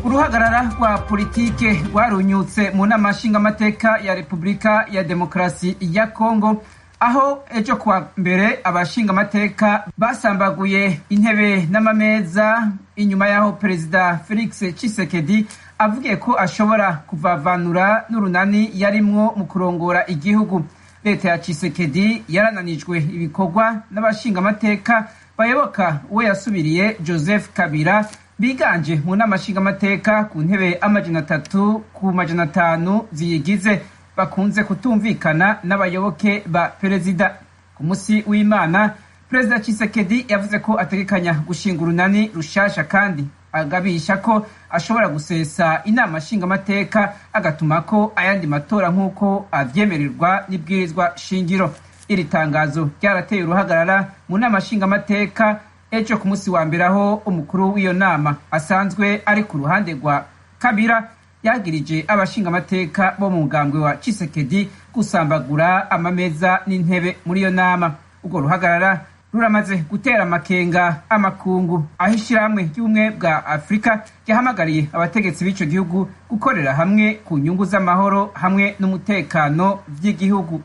Uruhagarara rwa politike rwarunyutse mu nama nshingamateka ya Repubulika ya Demokarasi ya Kongo, aho ejo kuwa mbere abashingamateka basambaguye intebe n'amameza inyuma y'aho Perezida Felix Tshisekedi avugiye ko ashobora kuvavanura n'urunani yarimwo mu kurongora igihugu. Leta ya Tshisekedi yarananijwe ibikorwa n'abashingamateka bayoboka uwo yasubiriye Joseph Kabila, biganje mu nama nshingamateka ku ntebe 300 ku 500 ziyigize, bakunze kutumvikana n'abayoboke ba perezida. Ku musi w'Imana, Perezida Tshisekedi yavuze ko ategekanya gushinga urunani rushasha, kandi agabisha ko ashobora gusesa inama nshingamateka agatuma ko ayandi matora nk'uko avyemererwa n'ibwirizwa shingiro. Iri tangazo ryarateye uruhagarara mu nama nshingamateka ejo ku musi wa mbere, aho umukuru w'iyo nama asanzwe ari ku ruhande rwa Kabila yagirije abashingamateka bo mu mugambwe wa Tshisekedi gusambagura amameza n'intebe muri iyo nama. Urwo ruhagarara ruramaze gutera amakenga amakungu, aho ishirahamwe ry'Ubumwe bwa Afurika ryahamagariye abategetsi b'ico gihugu gukorera hamwe ku nyungu z'amahoro hamwe n'umutekano vy'igihugu.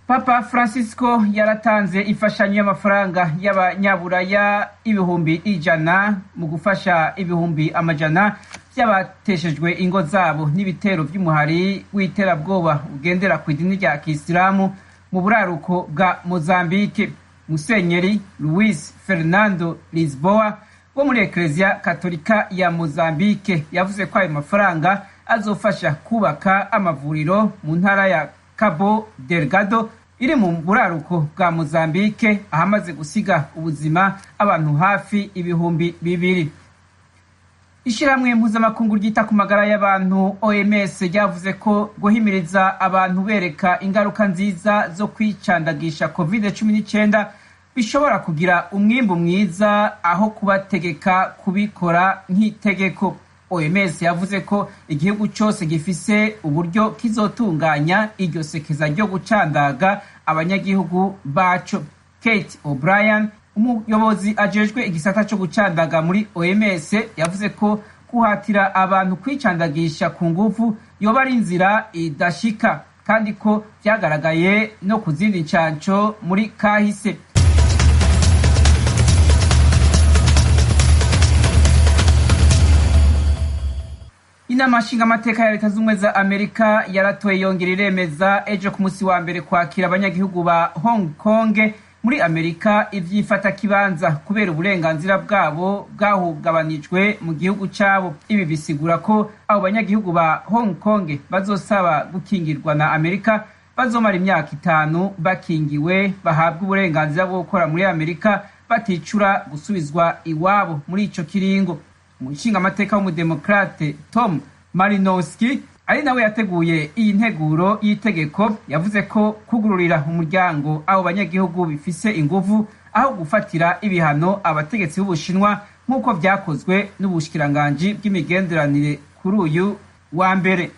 Papa Francisco yaratanze imfashanyo y'amafaranga y'abanyaburaya 100,000 mu gufasha 100,000 by'abateshejwe ingo zabo n'ibitero by'umuhari w'iterabwoba ugendera ku idini rya Kisilamu mu buraruko bwa Mozambique. Musenyeri Luis Fernando Lisboa wo muri Eklezia Katolika ya Mozambique yavuze ko ayo mafaranga azofasha kubaka amavuriro mu ntara ya Cabo Delgado iri mu buraruko bwa Mozambique, ahamaze gusiga ubuzima abantu hafi 2000. Ishirahamwe mpuzamakungu ryita ku magara y'abantu OMS ryavuze ko guhimiriza abantu bereka ingaruka nziza zo kwicandagisha COVID-19 bishobora kugira umwimbu mwiza aho kubategeka kubikora nk'itegeko. OMS yavuze ko igihugu cyose gifise uburyo kizotunganya iryo sekeza ryo gucandaga abanyagihugu baco. Kate O'Brien, umuyobozi ajejwe igisata cyo gucandaga muri OMS, yavuze ko kuhatira abantu kwicandagisha ku nguvu yoba ari inzira idashika, kandi ko vyagaragaye no ku zindi ncanco muri kahise. Inama nshingamateka ya Leta Z'Ubumwe za Amerika yaratoye yongera iremeza ejo ku musi wa mbere kwakira abanyagihugu ba Hong Kong muri Amerika ivyifatakibanza kubera uburenganzira bwabo bwahungabanijwe mu gihugu cabo. Ibi bisigura ko abo banyagihugu ba Hong Kong bazosaba gukingirwa na Amerika bazomara imyaka 5 bakingiwe, bahabwa uburenganzira bwo gukora muri Amerika baticura gusubizwa iwabo muri ico kiringo. Umushingamateka w'umudemokrate Tom Malinowski, ari nawe yateguye iyi nteguro y'itegeko, yavuze ko kugururira umuryango abo banyagihugu bifise inguvu aho gufatira ibihano abategetsi b'Ubushinwa nk'uko vyakozwe n'ubushikiranganji bw'imigenderanire kuri uyu wa mbere.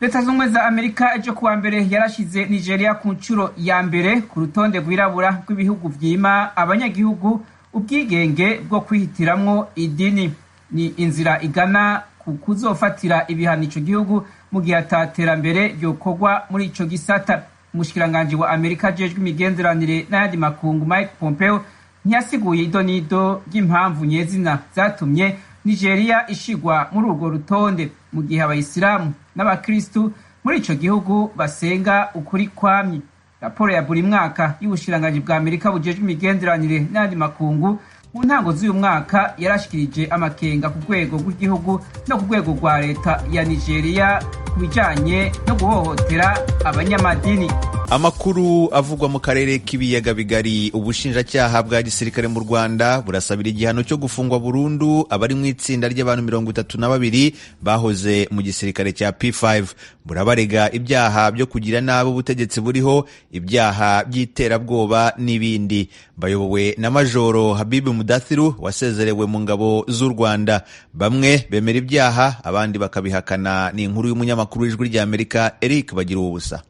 Leta Z'Ubumwe za Amerika ejo kuwa mbere yarashize Nigeria ku nshuro ya mbere ku rutonde rwirabura rw'ibihugu vyima abanyagihugu ubwigenge bwo kwihitiramwo idini. Ni inzira igana ku kuzofatira ibihano ico gihugu mu gihe ataterambere ryokorwa muri ico gisata. Umushikiranganji wa Amerika ajejwe imigenderanire n'ayandi makungu Mike Pompeo ntiyasiguye idonido ry'impamvu nyezina zatumye Nigeria ishigwa muri urwo rutonde, mu gihe abayisilamu n'abakristu muri ico gihugu basenga ukuri kwamye. Raporo ya buri mwaka y'ubushikiranganji bwa Amerika bujejwe imigenderanire n'ayandi makungu mu ntango z'uyu mwaka yarashikirije amakenga ku rwego rw'igihugu no ku rwego rwa leta ya Nigeria ku bijanye no guhohotera abanyamadini. Amakuru avugwa mu karere k'ibiyaga bigari. Ubushinjacyaha bwa gisirikare mu Rwanda burasabira igihano cyo gufungwa burundu abari mu itsinda ry'abantu 32 bahoze mu gisirikare cya P5. Burabarega ibyaha byo kugira nabi ubutegetsi buriho, ibyaha by'iterabwoba n'ibindi. Bayobowe na Majoro Habibu Mudathiru wasezerewe mu ngabo z'u Rwanda. Bamwe bemera ibyaha, abandi bakabihakana. Ni inkuru y'umunyamakuru w'Ijwi ry'Amerika Eric Bagira ubusa.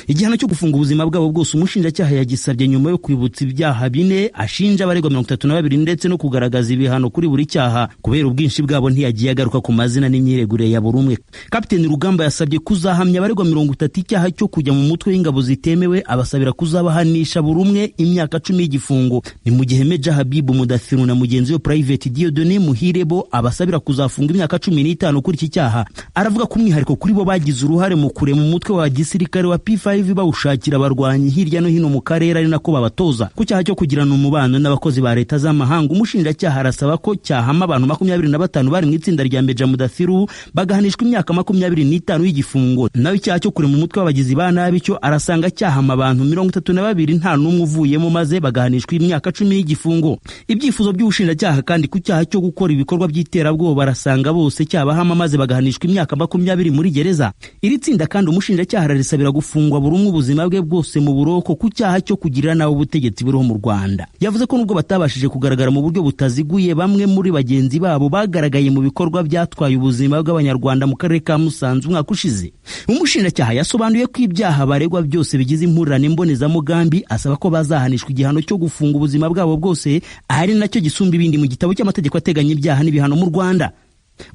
Igihano cyo gufunga ubuzima bwabo bwose umushinjacyaha yagisabye nyuma yo kwibutsa ibyaha bine ashinja abaregwa 32 ndetse no kugaragaza ibihano kuri buri cyaha. Kubera ubwinshi bwabo ntiyagiye agaruka ku mazina n'imyiregurire ya buri umwe. Kapiteni Rugamba yasabye kuzahamya abaregwa 30 icyaha cyo kujya mu mutwe w'ingabo zitemewe, abasabira kuzabahanisha buri umwe imyaka 10 y'igifungo. Ni mu gihe Meja Habibu Mudathiru na mugenzi we Private Dieudonné Muhirebo abasabira kuzafunga imyaka 15 kuri iki cyaha. Aravuga ko umwihariko kuri bo bagize uruhare mu kurema umutwe wa gisirikare wa P5 bawushakira abarwanyi hirya no hino mu karere, ari nako babatoza. Ku cyaha cyo kugirana umubano n'abakozi ba leta z'amahanga, umushinjacyaha arasaba ko cyahama abantu 25 bari mu itsinda rya Meja Mudathiru bagahanishwa imyaka 25 y'igifungo. Naho icyaha cyo kurema umutwe w'abagizi ba nabi cyo arasanga cyahama abantu 32 nta n'umwe uvuyemo, maze bagahanishwa imyaka 10 y'igifungo. Ibyifuzo by'ubushinjacyaha kandi ku cyaha cyo gukora ibikorwa by'iterabwoba barasanga bose cyabahama maze bagahanishwa imyaka 20 muri gereza. Iri tsinda kandi umushinjacyaha ararisabira gufungwa buri umwe ubuzima bwe bwose mu buroko ku cyaha cyo kugira nawe ubutegetsi buriho mu Rwanda. Yavuze ko nubwo batabashije kugaragara mu buryo butaziguye, bamwe muri bagenzi babo bagaragaye mu bikorwa byatwaye ubuzima bw'Abanyarwanda mu karere ka Musanze umwaka ushize. Umushinjacyaha yasobanuye ko ibyaha baregwa byose bigize impurirane mbonezamugambi, asaba ko bazahanishwa igihano cyo gufunga ubuzima bwabo bwose, ari nacyo gisumba ibindi mu gitabo cy'amategeko ateganya ibyaha n'ibihano mu Rwanda.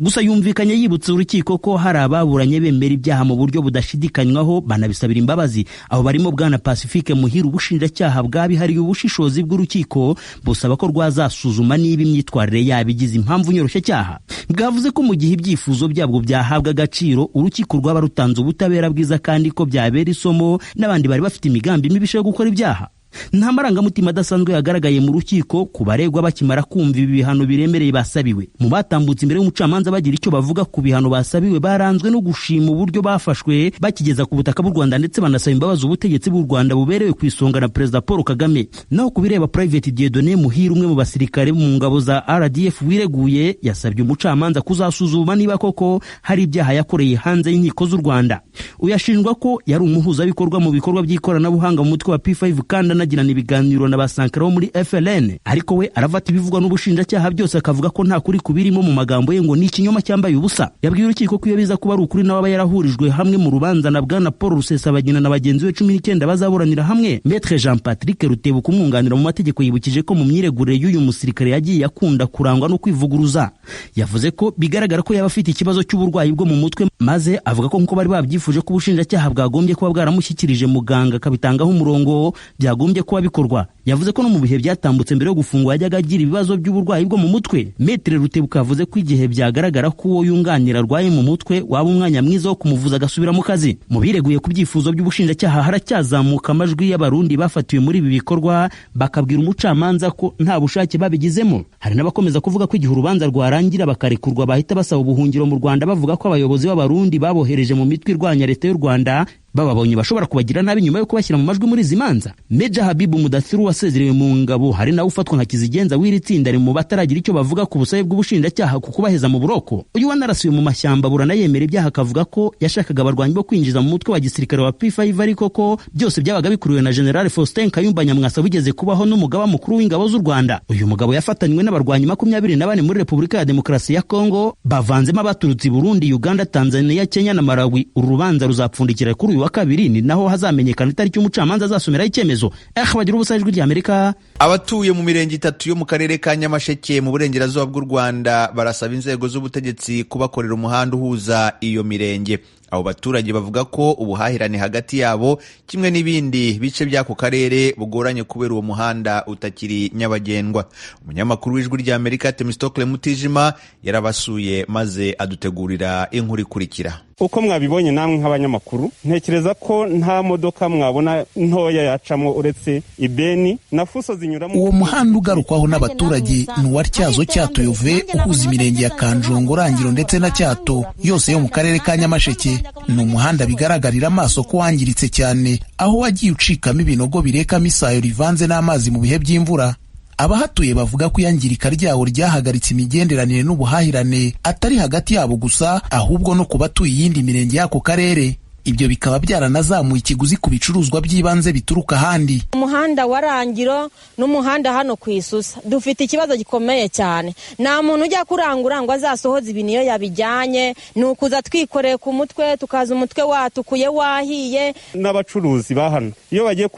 Gusa yumvikanye yibutsa urukiko ko hari ababuranye bemera ibyaha mu buryo budashidikanywaho banabisabira imbabazi. Abo barimo Bwana Pacifique Muhire. Ubushinjacyaha bwabihariye ubushishozi bw'urukiko busaba ko rwazasuzuma niba imyitwarire yabo igize impamvu nyoroshyacyaha. Bwavuze ko mu gihe ibyifuzo byabwo byahabwa agaciro, urukiko rwaba rutanze ubutabera bwiza kandi ko byabera isomo n'abandi bari bafite imigambi mibisha yo gukora ibyaha. Nta marangamutima adasanzwe yagaragaye mu rukiko ku baregwa bakimara kumva ibi bihano biremereye basabiwe. Mu batambutse imbere y'umucamanza bagira icyo bavuga ku bihano basabiwe, baranzwe no gushima uburyo bafashwe bakigeza ku butaka bw'u Rwanda, ndetse banasaba imbabazi ubutegetsi bw'u Rwanda buberewe ku isonga na Perezida Paul Kagame. Naho ku bireba Private Dieudonné Muhire, umwe mu basirikare mu ngabo za RDF wireguye, yasabye umucamanza kuzasuzuma niba koko hari ibyaha yakoreye hanze y'inkiko z'u Rwanda. Uyashinjwa ko yari umuhuzabikorwa mu bikorwa by'ikoranabuhanga mu mutwe wa P5 kandi anagirana ibiganiro na ba Sankara bo muri FLN, ariko we aravata ibivugwa n'ubushinjacyaha byose akavuga ko nta kuri kubirimo. Mu magambo ye ngo ni ikinyoma cyambaye ubusa. Yabwiye urukiko ko iyo biza kuba ari ukuri nawe aba yarahurijwe hamwe mu rubanza na Bwana Paul Rusesabagina na bagenzi be 19 bazaburanira hamwe. Maître Jean Patrick Rutebuka umwunganira mu mategeko yibukije ko mu myiregurire y'uyu musirikare yagiye akunda kurangwa no kwivuguruza. Yavuze ko bigaragara ko yaba afite ikibazo cy'uburwayi bwo mu mutwe, maze avuga ko nkuko bari babyifuje ko ubushinjacyaha bwagombye kuba bwaramushyikirije muganga akabitangaho umurongo byagombye kuba bikorwa. Yavuze ko no mu bihe byatambutse mbere yo gufungwa yajyaga agira ibibazo by'uburwayi bwo mu mutwe. Maître Rutebuka yavuze ko igihe byagaragara ko uwo yunganira arwaye mu mutwe waba umwanya mwiza wo kumuvuza agasubira mu kazi. Mu bireguye ku byifuzo by'ubushinjacyaha haracyazamuka amajwi y'Abarundi bafatiwe muri ibi bikorwa bakabwira umucamanza ko nta bushake babigizemo. Hari n'abakomeza kuvuga ko igihe urubanza rwarangira bakarekurwa bahita basaba ubuhungiro mu Rwanda, bavuga ko abayobozi b'Abarundi babohereje mu mitwe irwanya leta y'u Rwanda bababonye bashobora kubagira nabi nyuma yo kubashyira mu majwi muri izi manza. Meja Habibu Mudathiru wasezerewe mu ngabo, hari nawe ufatwa nka kizigenza w'iri tsinda, ari mu bataragira icyo bavuga ku busabe bw'ubushinjacyaha ku kubaheza mu buroko. Uyu wanarasiwe mu mashyamba burana yemera ibyaha, akavuga ko yashakaga abarwanyi bo kwinjiza mu mutwe wa gisirikare wa P5, ariko ko byose byabaga bikuriwe na General Faustin Kayumba Nyamwasa wigeze kubaho n'umugaba mukuru w'ingabo z'u Rwanda. Uyu mugabo yafatanywe n'abarwanyi 24 muri Repubulika ya Demokarasi ya Kongo, bavanzemo abaturutse Burundi, Uganda, Tanzania, Kenya na Malawi. Uru rubanza ruzapfundikira kuri uyu wa kabiri, ni naho hazamenyekana itariki umucamanza azasomeraho icyemezo. Bagira ubusa, Ijwi ry'Amerika. Abatuye mu mirenge itatu yo mu karere ka Nyamasheke mu burengerazuba bw'u Rwanda barasaba inzego z'ubutegetsi kubakorera umuhanda uhuza iyo mirenge. Abo baturage bavuga ko ubuhahirane hagati yabo kimwe n'ibindi bice by'ako karere bugoranye kubera uwo muhanda utakiri nyabagendwa. Umunyamakuru w'Ijwi ry'Amerika Temistokle Mutijima yarabasuye maze adutegurira inkuru ikurikira. Uko mwabibonye namwe nk'abanyamakuru, ntekereza ko nta modoka mwabona ntoya yacamo uretse ibeni na fuso zinyuramo. Uwo muhanda ugarukwaho n'abaturage ni uwa Tyazo Cyato Yove, uhuza imirenge ya Kanjongo, Rangiro ndetse na Cyato, yose yo mu karere ka Nyamasheke. Toyove. Ni umuhanda bigaragarira amaso ko wangiritse cyane, aho wagiye ucikamo ibinogo birekamo isayo rivanze n'amazi mu bihe by'imvura. Abahatuye bavuga ko iyangirika ryawo ryahagaritse imigenderanire n'ubuhahirane atari hagati yabo gusa, ahubwo no ku batuye iyindi mirenge y'ako karere. Ibyo bikaba byaranazamuye ikiguzi ku bicuruzwa by'ibanze bituruka ahandi. Umuhanda wa Rangiro n'umuhanda hano ku Isusa dufite ikibazo gikomeye cyane. Nta muntu ujya kurangura ngo azasohoze ibintu iyo yabijyanye, ni ukuza twikoreye ku mutwe, tukaza umutwe watukuye wahiye. N'abacuruzi ba hano iyo bagiye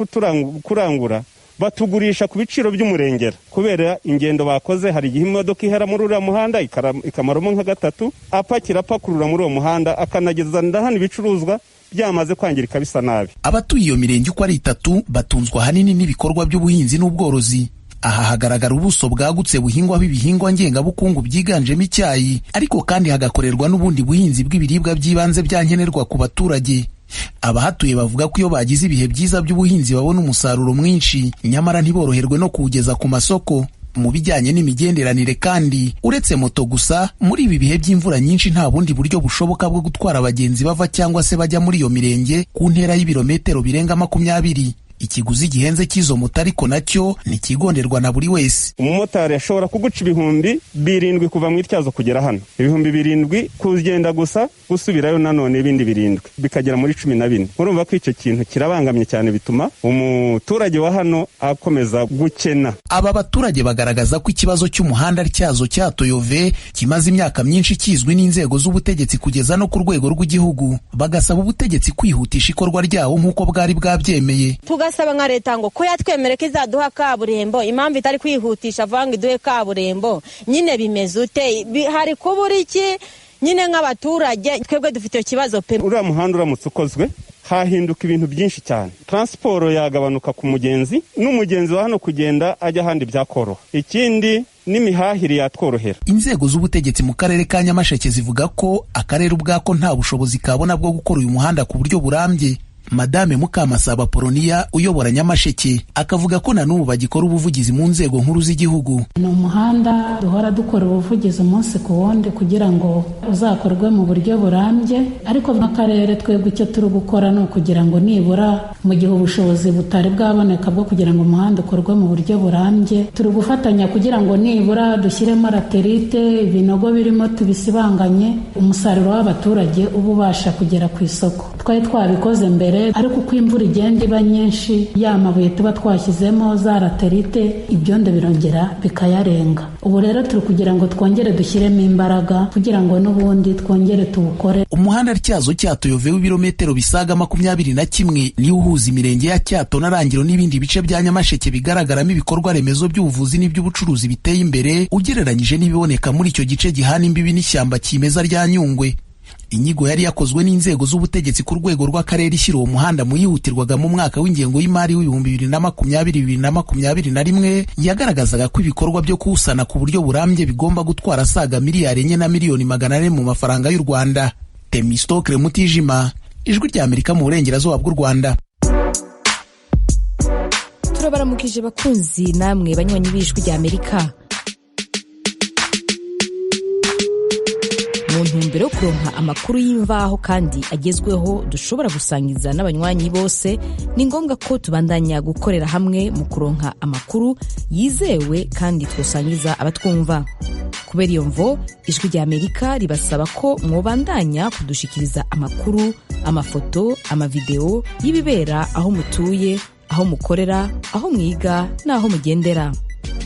kurangura batugurisha ku biciro by'umurengera kubera ingendo bakoze. Hari igihe imodoka ihera muri uriya muhanda ikamaramo nka gatatu apakira apakurura muri uwo muhanda, akanageza hano ibicuruzwa byamaze kwangirika bisa nabi. Abatuye iyo mirenge uko ari itatu batunzwe ahanini n'ibikorwa by'ubuhinzi n'ubworozi. Aha hagaragara ubuso bwagutse buhingwaho ibihingwa ngengabukungu byiganjemo icyayi, ariko kandi hagakorerwa n'ubundi buhinzi bw'ibiribwa by'ibanze bya nkenerwa ku baturage. Abahatuye bavuga ko iyo bagize ibihe byiza by'ubuhinzi babona umusaruro mwinshi, nyamara ntiboroherwe no kuwugeza ku masoko. Mu bijyanye n'imigenderanire kandi, uretse moto gusa, muri ibi bihe by'imvura nyinshi nta bundi buryo bushoboka bwo gutwara abagenzi bava cyangwa se bajya muri iyo mirenge ku ntera y'ibirometero birenga 20. Ikiguzi gihenze cy'izo moto ariko nacyo ntikigonderwa na buri wese. Umumotari ashobora kuguca 7,000 kuva mu Ityazo kugera hano, 7,000 kugenda gusa, gusubirayo nanone ibindi 7 bikagera muri 14. Urumva ko icyo kintu kirabangamye cyane, bituma umuturage wa hano akomeza gukena. Aba baturage bagaragaza ko ikibazo cy'umuhanda Tyazo cya Toyove kimaze imyaka myinshi kizwi n'inzego z'ubutegetsi kugeza no ku rwego rw'igihugu, bagasaba ubutegetsi kwihutisha ikorwa ryawo nk'uko bwari bwabyemeye. Tugasaba nka leta ngo ko yatwemere ko izaduha kaburimbo, impamvu itari kwihutisha avuga ngo iduhe kaburimbo nyine bimeze ute? Hari kubura iki nyine nk'abaturage? Twebwe dufite ikibazo pe. Uriya muhanda uramutse ukozwe hahinduka ibintu byinshi cyane, taransiporo yagabanuka ku mugenzi, n'umugenzi wa hano kugenda ajya ahandi byakoroha, ikindi n'imihahire yatworohera. Inzego z'ubutegetsi mu karere ka Nyamasheke zivuga ko akarere ubwako nta bushobozi kabona bwo gukora uyu muhanda ku buryo burambye. Madame Mukamasaba Poloniya uyobora Nyamasheke akavuga ko na n'ubu bagikora ubuvugizi mu nzego nkuru z'igihugu. Ni umuhanda duhora dukora ubuvugizi umunsi ku wundi kugira ngo uzakorwe mu buryo burambye, ariko nk'akarere twebwe icyo turi gukora ni ukugira ngo nibura mu gihe ubushobozi butari bwaboneka bwo kugira ngo umuhanda ukorwe mu buryo burambye, turi gufatanya kugira ngo nibura dushyiremo raterite, ibinogo birimo tubisibanganye, umusaruro w'abaturage uba ubasha kugera ku isoko. Twari twabikoze mbere, ariko uko imvura igenda iba nyinshi, ya mabuye tuba twashyizemo za raterite, ibyondo birongera bikayarenga. Ubu rero turi kugira ngo twongere dushyiremo imbaraga kugira ngo n'ubundi twongere tuwukore. Umuhanda Tyazo cya Toyove w'ibirometero bisaga 21 niwo uhuza imirenge ya Cyato na Rangiro n'ibindi bice bya Nyamasheke bigaragaramo ibikorwa remezo by'ubuvuzi n'iby'ubucuruzi biteye imbere ugereranyije n'ibiboneka muri icyo gice gihana imbibi n'ishyamba kimeza rya Nyungwe. Inyigo yari yakozwe n'inzego z'ubutegetsi ku rwego rw'akarere ishyira uwo muhanda mu yihutirwaga mu mwaka w'ingengo y'imari w'2020 2021 yagaragazaga ko ibikorwa byo kuwusana ku buryo burambye bigomba gutwara asaga 4,400,000,000 mu mafaranga y'u Rwanda. Temistokre Mutijima, Ijwi rya Amerika mu burengerazuba bw'u Rwanda. Turabaramukije bakunzi namwe banywanyi b'Ijwi rya Amerika. Mu ntumbero yo kuronka amakuru y'imvaho kandi agezweho dushobora gusangiza n'abanywanyi bose, ni ngombwa ko tubandanya gukorera hamwe mu kuronka amakuru yizewe kandi twosangiza abatwumva. Kubera iyo mvo, Ijwi rya Amerika ribasaba ko mwobandanya kudushikiriza amakuru, amafoto, amavideo y'ibibera aho mutuye, aho mukorera, aho mwiga n'aho mugendera.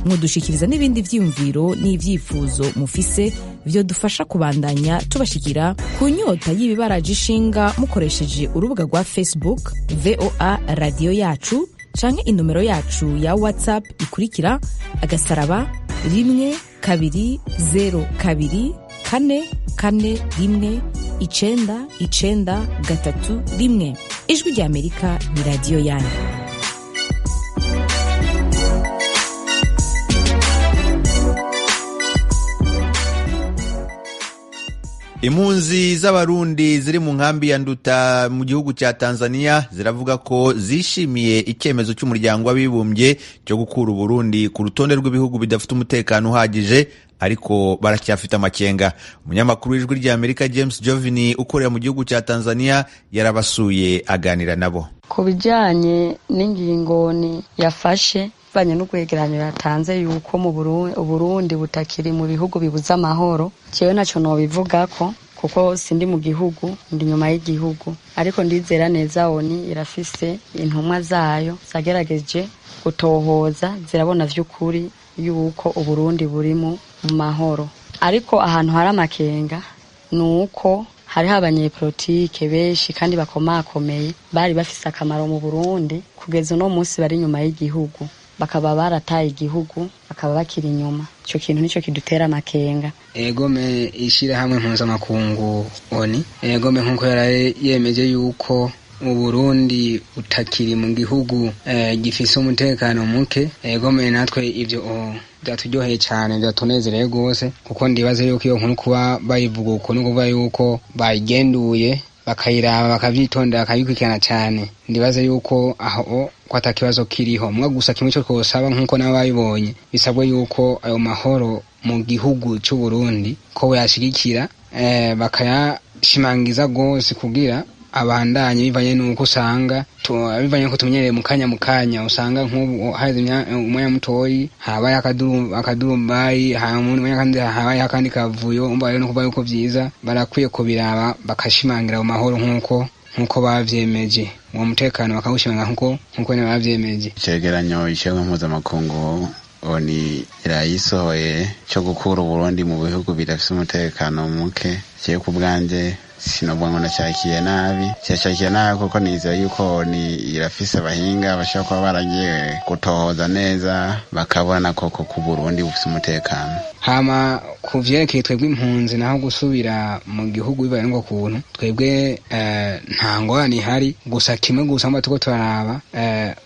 Mwodushikiriza n'ibindi vyiyumviro n'ivyifuzo mufise vyodufasha kubandanya tubashikira ku nyota y'ibibaraje ishinga mukoresheje urubuga rwa Facebook VOA radiyo yacu canke inomero yacu ya WhatsApp ikurikira agasaraba 1 2 0 2 4 4 1 9 9 3 1. Ijwi rya Amerika ni radiyo yanyu. Impunzi z'Abarundi ziri mu nkambi ya Nduta mu gihugu cya Tanzania ziravuga ko zishimiye icyemezo cy'umuryango w'abibumbye cyo gukura Uburundi ku rutonde rw'ibihugu bidafite umutekano uhagije, ariko baracyafite amakenga. Umunyamakuru w'Ijwi ry'Amerika James Jovini ukorera mu gihugu cya Tanzania yarabasuye aganira nabo. Ku bijyanye n'ingingoni yafashe bivanye n'urwegeranyo yatanze yuko mu Burundi butakiri mu bihugu bibuze amahoro, jewe ntaco nobivugako kuko sindi mu gihugu, ndi nyuma y'igihugu, ariko ndizera neza ONU irafise intumwa zayo zagerageje gutohoza, zirabona vy'ukuri yuko Uburundi buri mu mahoro. Ariko ahantu hari amakenga ni uko hariho abanyepolitike benshi kandi bakomakomeye bari bafise akamaro mu Burundi, kugeza uno munsi bari inyuma y'igihugu, bakaba barataye igihugu, bakaba bakiri inyuma. Ico kintu nico kidutera amakenga. Egome ishirahamwe mpuzamakungu ONU, egome nkuko yaraye yemeje yuko Uburundi butakiri mu gihugu gifise umutekano muke, egome natwe ivyo byaturyoheye cyane, byatunezereye rwose, kuko ndibaze yuko iyo nkuru kuba bayivuga uko ni ukuvuga yuko bayigenduye bakayiraba bakavyitondera bakabikurikirana cyane. Ndibaze yuko aho ko ata kibazo kiriho mwa gusa kimwe cyo twosaba nkuko nabo babibonye, bisabwe yuko ayo mahoro mu gihugu cy'u Burundi ko boyashigikira, bakayashimangiza rwose kugira abandanye, bivanye nuko usanga bivanye nuko tumenyereye mu kanya usanga nk'ubu haheze umwanya mutoyi habaye akadurumbayi, umwanya kandi habaye akandi kavuyo. Umva rero nukuvuga yuko vyiza barakwiye kubiraba bakashimangira mu mahoro nkuko bavyemeje, uwo mutekano bakawushimangira nkuko nyene bavyemeje. Icegeranyo ishirahamwe mpuzamakungu ONU irayisohoye cyo gukura Uburundi mu bihugu bidafise umutekano muke, jewe ku bwanje sinovuga ngo nacakiye nabi, cyacakiye nabi kuko nizeye yuko ni irafise abahinga bashobora kuba baragiye gutohoza neza bakabona koko ku Burundi bufise umutekano. Hama ku vyerekeye twebwe impunzi naho gusubira mu gihugu bibaye ngo kuntu twebwe nta ngorane ihari, gusa kimwe gusa mba tuko turaraba,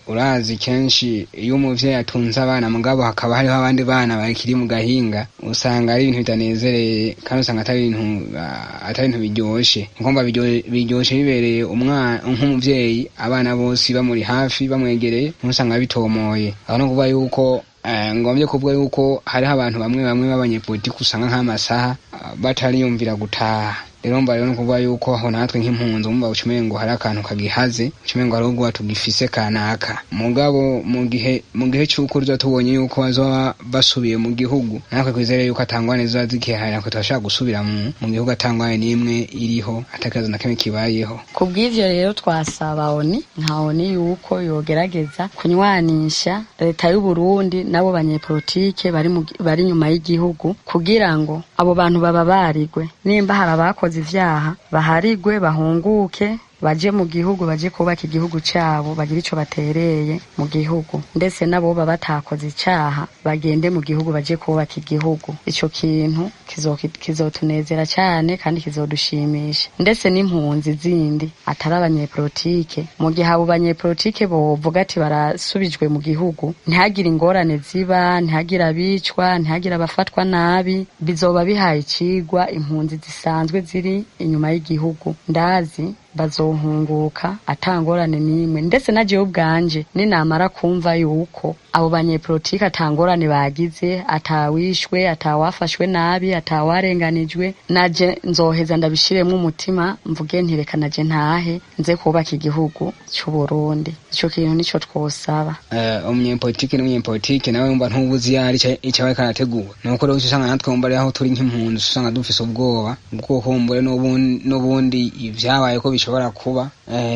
urazi kenshi iyo umuvyeyi atunze abana mugabo hakaba hariho abandi bana bakiri mu gahinga, usanga ari ibintu bitanezereye kandi usanga atari ibintu biryoshe. Nkumva biryoshe bibereye umwana nk'umuvyeyi abana bose bamuri hafi bamwegereye, ntusanga bitomoye. Aho no kuvuga yuko ngombye kuvuga yuko hariho abantu bamwe bamwe b'abanyepolitiki usanga nk'amasaha batariyumvira gutaha. Rero mba rero nukuvuga yuko aho natwe nk'impunzi umva ucumengo hari akantu kagihaze, ucumengo hari ubwoba tugifise kanaka. Mugabo mu gihe c'uko tuza tubonye yuko bazoba basubiye mu gihugu, natwe twizere yuko atangwane zizoba zikihari, natwe turashobora gusubira mu gihugu atangwane n'imwe iriho, atakibazo na kimwe kibayeho. Kubw'ivyo rero twasaba ONU nka ONU yuko yogerageza kunywanisha leta y'u Burundi n'abo banyepolitike bari inyuma y'igihugu, kugira ngo abo bantu bababarigwe, nimba hari abakoze ivyaha baharigwe, bahunguke baje mu gihugu, baje kubaka igihugu cabo, bagire ico batereye mu gihugu, ndetse nabo baba batakoze icaha bagende mu gihugu baje kubaka igihugu. Ico kintu kizotunezera cane kandi kizodushimisha, ndetse n'impunzi zindi atari abanyepolitike. Mu gihe abo banyepolitike bovuga ati barasubijwe mu gihugu, ntihagire ingorane ziba, ntihagire abicwa, ntihagire abafatwa nabi, bizoba bihaye icigwa impunzi zisanzwe ziri inyuma y'igihugu. Ndazi bazohunguka atangorane nimwe, ndetse na jewe ubwanje ninamara kumva yuko abo banyepolitike atangorane bagize, atawishwe, atawafashwe nabi, atawarenganijwe, naje nzoheza ndabishiremwo umutima mvuge nti reka naje ntahe nze kubaka igihugu c'u Burundi. Ico kintu nico twosaba. Umunyepolitike n'umunyepolitike nawe wumva ntubuzi yari ico ariko arategura. Nuko rero usanga natwe wumva ari aho turi nk'impunzi usanga dufise ubwoba bwo kumbure n'ubundi ivyabaye ko bishobora kuba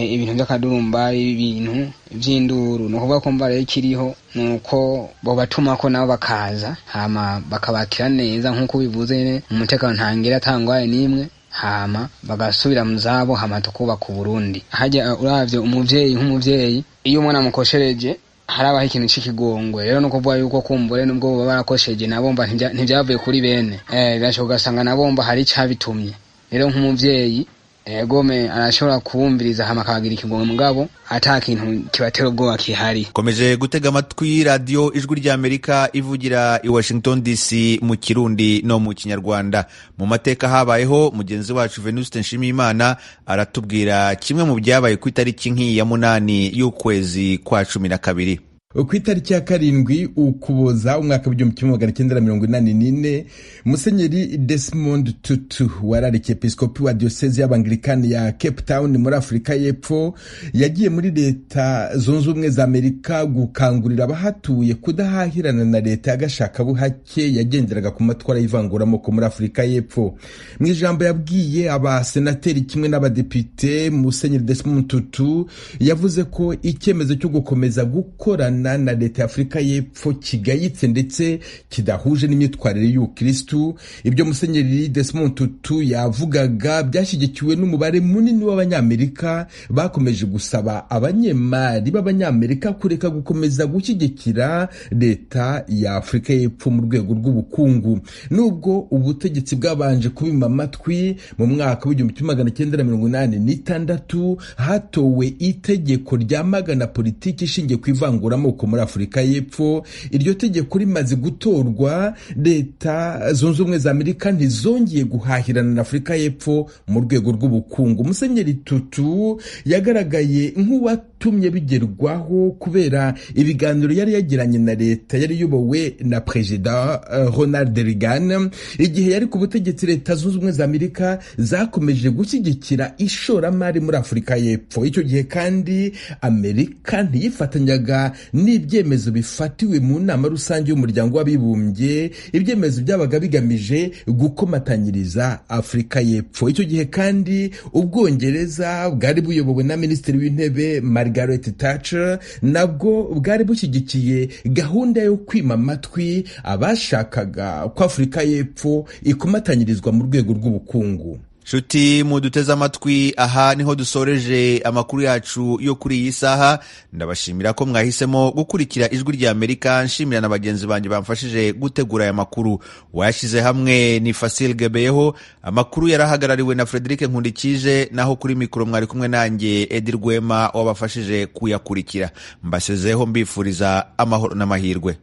ibintu by'akadurumba, ibintu vy'induru. Ni ukuvuga ko mva rero ikiriho nuko bobatumako nabo bakaza, hama bakabakira neza nk'uko bivuze nyene, umutekano ntangere atangwaye n'imwe, hama bagasubira mu zabo, hama tukubaka Uburundi. Harya uravye umuvyeyi nk'umuvyeyi iyo umwana amukoshereje harabaho ikintu c'ikigongwe. Rero no kuvuga yuko kumbure nubwo boba barakosheje nabo mba ntivyavuye kuri bene, birashoboka ugasanga nabo mba hari icabitumye. Rero nk'umuvyeyi egome arashobora kubumviriza hama akabagira ikigongwe, mugabo ata kintu kibatera ubwoba kihari. Komeje gutega amatwi radiyo Ijwi ry'Amerika ivugira i Washington DC mu Kirundi no mu Kinyarwanda. Mu mateka habayeho, mugenzi wacu Venuste Nshimiyimana aratubwira kimwe mu byabaye ku itariki nk'iyi ya 8 y'ukwezi kwa 12. Ku itariki ya 7 Ukuboza umwaka w'1984, Musenyeri Desmond Tutu wari arikiepiskopi wa diyosezi y'Abangilikani ya Cape Town muri Afurika y'Epfo yagiye muri Leta Zunze Ubumwe za Amerika gukangurira abahatuye kudahahirana na leta y'agashakabuhake yagenderaga ku matwara y'ivanguramoko muri Afurika y'Epfo. Mu ijambo yabwiye abasenateri kimwe n'abadepite, Musenyeri Desmond Tutu yavuze ko icyemezo cyo gukomeza gukorana na leta ya Afurika y'Epfo kigayitse ndetse kidahuje n'imyitwarire y'ubukristu. Ibyo Musenyeri Desmond Tutu yavugaga byashyigikiwe n'umubare munini w'Abanyamerika bakomeje gusaba abanyemari b'Abanyamerika kureka gukomeza gushyigikira leta ya Afurika y'Epfo mu rwego rw'ubukungu. Nubwo ubutegetsi bwabanje kubima amatwi, mu mwaka w'1986 hatowe itegeko ryamagana politiki ishingiye ku ivanguramoko muri Afurika y'Epfo. Iryo tegeko rimaze gutorwa, Leta Zunze Ubumwe za Amerika ntizongeye guhahirana na Afurika y'Epfo mu rwego rw'ubukungu. Musenyeri Tutu yagaragaye nk'uwatumye bigerwaho kubera ibiganiro yari yagiranye na leta yari iyobowe na Perezida Ronald Reagan. Igihe yari ku butegetsi, Leta Zunze Ubumwe za Amerika zakomeje gushyigikira ishoramari muri Afurika y'Epfo. Icyo gihe kandi Amerika ntiyifatanyaga n'ibyemezo bifatiwe mu nama rusange y'Umuryango w'Abibumbye, ibyemezo byabaga bigamije gukomatanyiriza Afurika y'Epfo. Icyo gihe kandi Ubwongereza bwari buyobowe na Minisitiri w'Intebe Margaret Thatcher nabwo bwari bushyigikiye gahunda yo kwima amatwi abashakaga ko Afurika y'Epfo ikomatanyirizwa mu rwego rw'ubukungu. Nshuti muduteze amatwi, aha niho dusoreje amakuru yacu yo kuri iyi saha. Ndabashimira ko mwahisemo gukurikira Ijwi rya Amerika, nshimira na bagenzi banjye bamfashije gutegura aya makuru. Wayashyize hamwe ni Fasil Gebeyeho, amakuru yarahagarariwe na Frederic Nkundikije, naho kuri mikoro mwari kumwe nanjye Edi Rwema wabafashije kuyakurikira. Mbasezeho mbifuriza amahoro n'amahirwe.